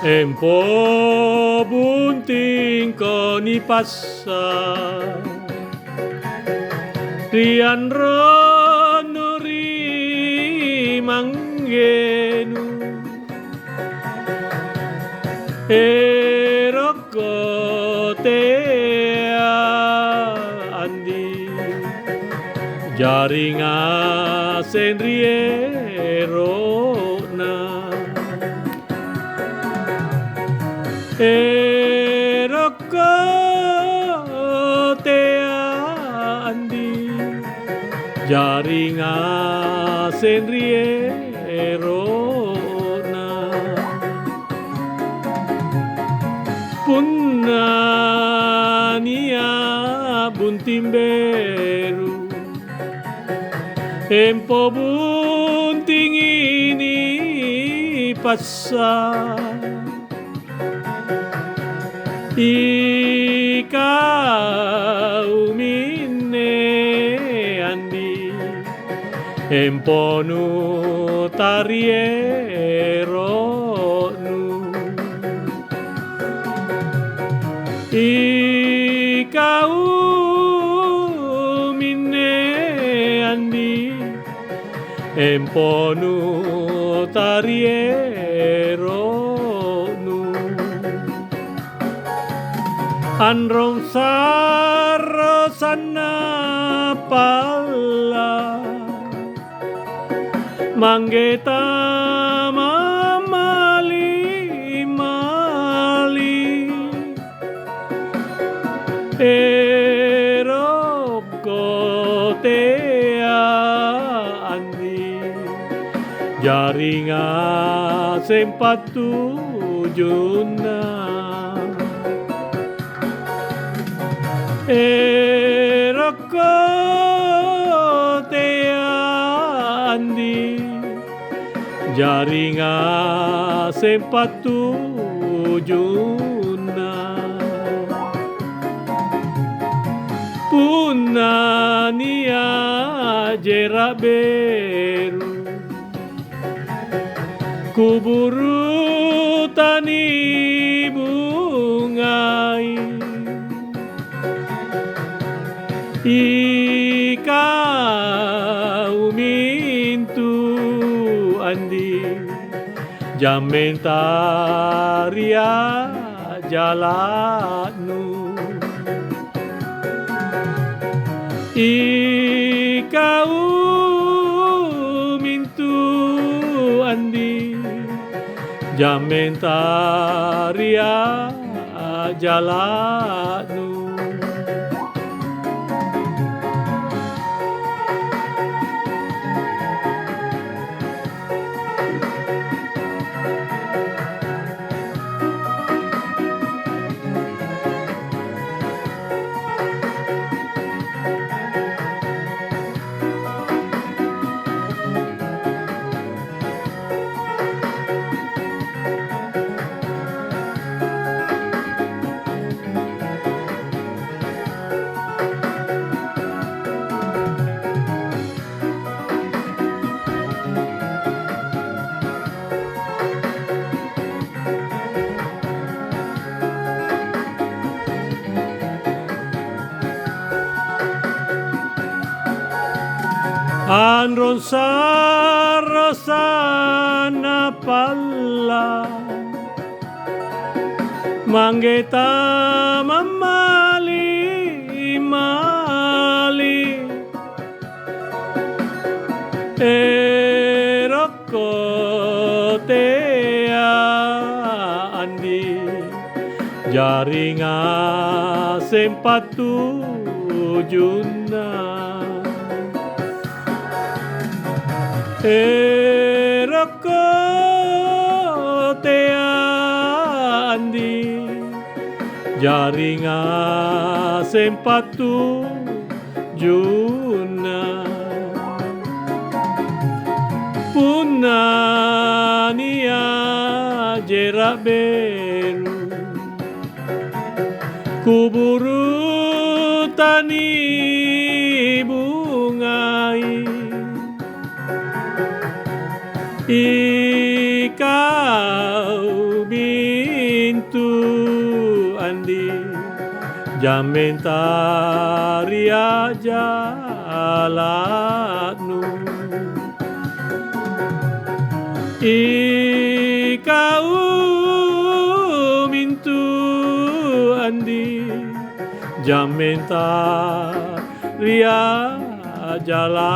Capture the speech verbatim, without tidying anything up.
Empo buntingko nipassa ri anronnu ri manggenu. Erokko tea andi, jari ngaseng ri ero'na. Erokko tea andi, jari ngaseng ri ero'na. Punna nia' bunting beru, empo buntingi nipassa. Ikau minne andi, emponu tariero'nu. Ikau minne andi, emponu tariero'nu. Anrong sarro sanna' palla, manggeta mammali-mali. Erokko tea andi, jari ngaseng pattujunna. Erokko tea andi, jari ngaseng pattujunna. Punna nia' jera' beru, kuburu' tanibungai. Ikau mintu andi, jammenta ri ajala'nu. Ikau mintu andi, jammenta ri ajala'nu. Anrong sa'ra sanna' palla, manggeta mammali-mali. Erokko tea andi, jari ngaseng pattujunna. Erokko tea andi, jari ngaseng pattujunna. Punna nia' jera' beru, kuburu' tanibungai. Ikau jammenta ri ajala'nu. Ikau mintu andi jammenta ri ajala'nu.